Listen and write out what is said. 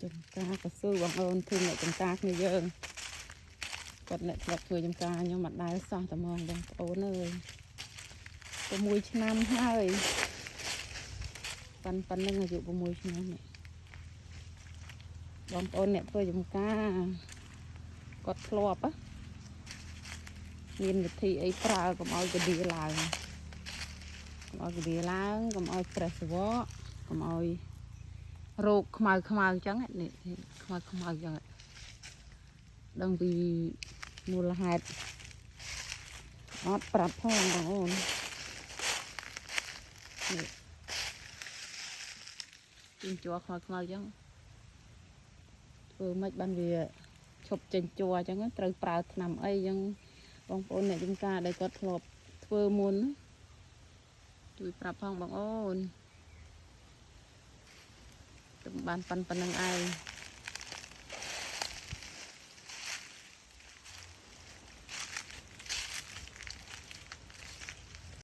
ចំការកស៊ូបងអូនធីមអ្នកចំការគ្នាយើងគាត់អ្នកធ្លាប់ធ្វើចំការខ្ញុំអត់ដែលសោះតែហ្មងបងប្អូនអើយ6ឆ្នាំហើយប៉ិនប៉ុណ្្នឹងអាយុ6ឆ្នាំនេះបងប្អូនអ្នកធ្វើចំការគាត់ធ្លាប់ណាមានវិធីអីប្រើកុំឲ្យកដៀឡើងកុំឲ្យកដៀឡើងកុំឲ្យប្រេះសវកកុំឲ្យរោគខ្មៅខ្មៅអញ្ចឹងនេះខ្មៅខ្មៅអញ្ចឹងដឹងពីមូលហេតុអត់ប្រាប់ផងបងអូននេះចេញជ័រខ្មៅខ្មៅអញ្ចឹងធ្វើម៉េចបានវាឈប់ចេញជ័រអញ្ចឹងត្រូវប្រើថ្នាំអីអញ្ចឹងបងប្អូនអ្នកចំការដែលគាត់ធ្លាប់ធ្វើមុនណាជួយប្រាប់ផងបងអូនទៅបានប៉ិនប៉ុណ្្នឹងឯង។